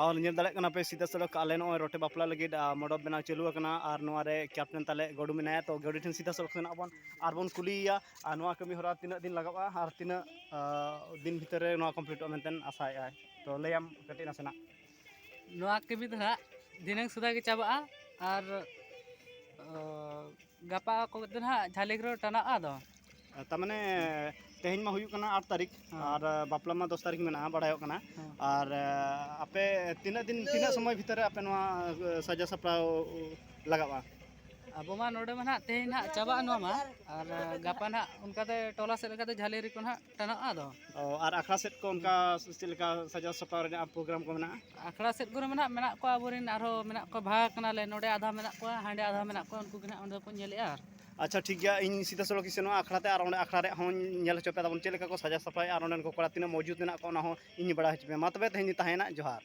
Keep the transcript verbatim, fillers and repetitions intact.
ᱟᱨ ᱧᱮᱞ ᱫᱟᱲᱮᱭᱟᱜ ᱠᱟᱱᱟ ᱯᱮ ᱥᱤᱫᱷᱟᱹ ᱥᱚᱲᱚᱠ ᱟᱞᱮ ᱱᱚᱜᱼᱚᱭ ᱨᱚᱴᱮ ᱵᱟᱯᱞᱟ ᱞᱟᱹᱜᱤᱫ ᱟᱨ ᱢᱚᱰᱚᱯ ᱵᱮᱱᱟᱣ ᱪᱟᱹᱞᱩ ᱟᱠᱟᱱᱟ᱾ ᱟᱨ ᱱᱚᱣᱟ ᱨᱮ ᱠᱮᱯᱴᱮᱱ ᱛᱟᱞᱮ ᱜᱟᱹᱰᱩ ᱢᱮᱱᱟᱭᱟ, ᱛᱚ ᱜᱟᱹᱰᱩ ᱴᱷᱮᱱ ᱥᱤᱫᱷᱟᱹ ᱥᱚᱲᱚᱠ ᱥᱮᱱᱚᱜ ᱟᱵᱚᱱ ᱟᱨ ᱵᱚᱱ ᱠᱩᱞᱤᱭᱮᱭᱟ ᱟᱨ ᱱᱚᱣᱟ ᱠᱟᱹᱢᱤ ᱦᱚᱨᱟ ᱛᱤᱱᱟᱹᱜ ᱫᱤᱱ ᱞᱟᱜᱟᱜᱼᱟ ᱟᱨ ᱛᱤᱱᱟᱹᱜ ᱫᱤᱱ ᱵᱷᱤᱛᱟᱹᱨ ᱨᱮ ᱱᱚᱣᱟ ᱠᱚᱢᱯᱞᱤᱴᱚᱜᱼᱟ ᱢᱮᱱᱛᱮ ᱟᱥᱟᱭᱮᱫᱼᱟᱭ᱾ ᱛᱚ ᱞᱟᱹᱭᱟᱢ ᱠᱟᱹᱴᱤᱡ ᱱᱟᱥᱮᱱᱟᱜ᱾ ᱱᱚᱣᱟ ᱠᱟᱹᱢᱤ ᱫᱚ ᱦᱟᱸᱜ ᱫᱷᱤᱱᱟᱹᱝ ᱥᱩᱫᱷᱟ ᱜᱮ ᱪᱟᱵᱟᱜᱼᱟ᱾ ᱟᱨ ᱜᱟᱯᱟ ᱠᱚ ᱫᱚ ᱦᱟᱸᱜ ᱡᱷᱟᱹᱞᱤ ᱜᱨᱚ ᱴᱟᱱᱟᱜᱼᱟ ᱟᱫᱚ᱾ ᱛᱟᱨ ᱢᱟᱱᱮ ᱛᱮᱦᱮᱧ ᱢᱟ ᱦᱩᱭᱩᱜ ᱠᱟᱱᱟ ᱟᱴ ᱛᱟᱹᱨᱤᱠᱷ᱾ ᱦᱮᱸ᱾ ᱟᱨ ᱵᱟᱯᱞᱟ ᱢᱟ ᱫᱚᱥ ᱛᱟᱹᱨᱤᱠᱷ ᱢᱮᱱᱟᱜᱼᱟ, ᱵᱟᱲᱟᱭᱚᱜ ᱠᱟᱱᱟ᱾ ᱦᱮᱸ᱾ ᱟᱨ ᱟᱯᱮ ᱛᱤᱱᱟᱹᱜ ᱫᱤᱱ, ᱛᱤᱱᱟᱹᱜ ᱥᱚᱢᱚᱭ ᱵᱷᱤᱛᱟᱹᱨ ᱨᱮ ᱟᱯᱮ ᱱᱚᱣᱟ ᱥᱟᱡᱟᱣ ᱥᱟᱯᱲᱟᱣ ᱞᱟᱜᱟᱜᱼᱟ? ᱟᱵᱚ ᱢᱟ ᱱᱚᱰᱮ ᱢᱟ ᱱᱟᱦᱟᱜ ᱛᱮᱦᱮᱧ ᱱᱟᱦᱟᱜ ᱪᱟᱵᱟᱜᱼᱟ ᱱᱚᱣᱟ ᱢᱟ, ᱟᱨ ᱜᱟᱯᱟ ᱱᱟᱦᱟᱜ ᱚᱱᱠᱟᱛᱮ ᱴᱚᱞᱟ ᱥᱮᱫ ᱞᱮᱠᱟᱛᱮ ᱡᱷᱟᱹᱞᱤ ᱨᱮᱠᱚ ᱱᱟᱦᱟᱜ ᱴᱟᱱᱟᱜᱼᱟ ᱟᱫᱚ᱾ ᱚ, ᱟᱨ ᱟᱠᱷᱲᱟ ᱥᱮᱫ ᱠᱚ ᱚᱱᱠᱟ ᱪᱮᱫ ᱞᱮᱠᱟ ᱥᱟᱡᱟᱣ ᱥᱟᱯᱲᱟᱣ ᱨᱮᱱᱟᱜ ᱯᱨᱳᱜᱨᱟᱢ ᱠᱚ ᱢᱮᱱᱟᱜᱼᱟ? ᱟᱠᱷᱲᱟ ᱥᱮᱫ ᱠᱚᱨᱮ ᱢᱮᱱᱟᱜ, ᱢᱮᱱᱟᱜ ᱠᱚᱣᱟ ᱟᱵᱚᱨᱮᱱ, ᱟᱨᱦᱚᱸ ᱢᱮᱱᱟᱜ ᱠᱚᱣᱟ, ᱵᱷᱟᱜᱽ ᱠᱟᱱᱟᱞᱮ, ᱱᱚᱰᱮ ᱟᱫᱷᱟ ᱢᱮᱱᱟᱜ ᱠᱚᱣᱟ, ᱩᱱᱠᱩ ᱜᱮ ᱱᱟᱦᱟᱜ ᱚᱸᱰᱮ ᱠᱚ ᱧᱮᱞᱮᱜᱼᱟ᱾ ᱟᱨ ᱟᱪᱪᱷᱟ, ᱴᱷᱤᱠ ᱜᱮᱭᱟ, ᱤᱧ ᱥᱤᱫᱷᱟᱹ ᱥᱚᱲᱚᱠ ᱤᱧ ᱥᱮᱱᱚᱜᱼᱟ ᱟᱠᱷᱲᱟ ᱛᱮ, ᱟᱨ ᱚᱸᱰᱮ ᱟᱠᱷᱲᱟ ᱨᱮᱭᱟᱜ ᱦᱚᱸᱧ ᱧᱮᱞ ᱦᱚᱪᱚ ᱯᱮᱭᱟ ᱛᱟᱵᱚᱱ ᱪᱮᱫ ᱞᱮᱠᱟ ᱠᱚ ᱥᱟᱡᱟᱣ ᱥᱟᱯᱲᱟᱣᱮᱫᱼᱟ, ᱟᱨ ᱚᱸᱰᱮᱱ ᱠᱚ ᱠᱚᱲᱟ ᱛᱤᱱᱟᱹᱜ ᱢᱚᱡᱩᱫ ᱢᱮᱱᱟᱜ ᱠᱚᱣᱟ ᱚᱱᱟ ᱦᱚᱸ ᱤᱧ ᱵᱟᱲᱟᱭ ᱦᱚᱪᱚ ᱯᱮᱭᱟ᱾ ᱢᱟ ᱛᱚᱵᱮ ᱛᱮᱦᱮᱧ ᱫᱚ ᱛᱟᱦᱮᱸᱭᱮᱱᱟ, ᱡᱚᱦᱟᱨ᱾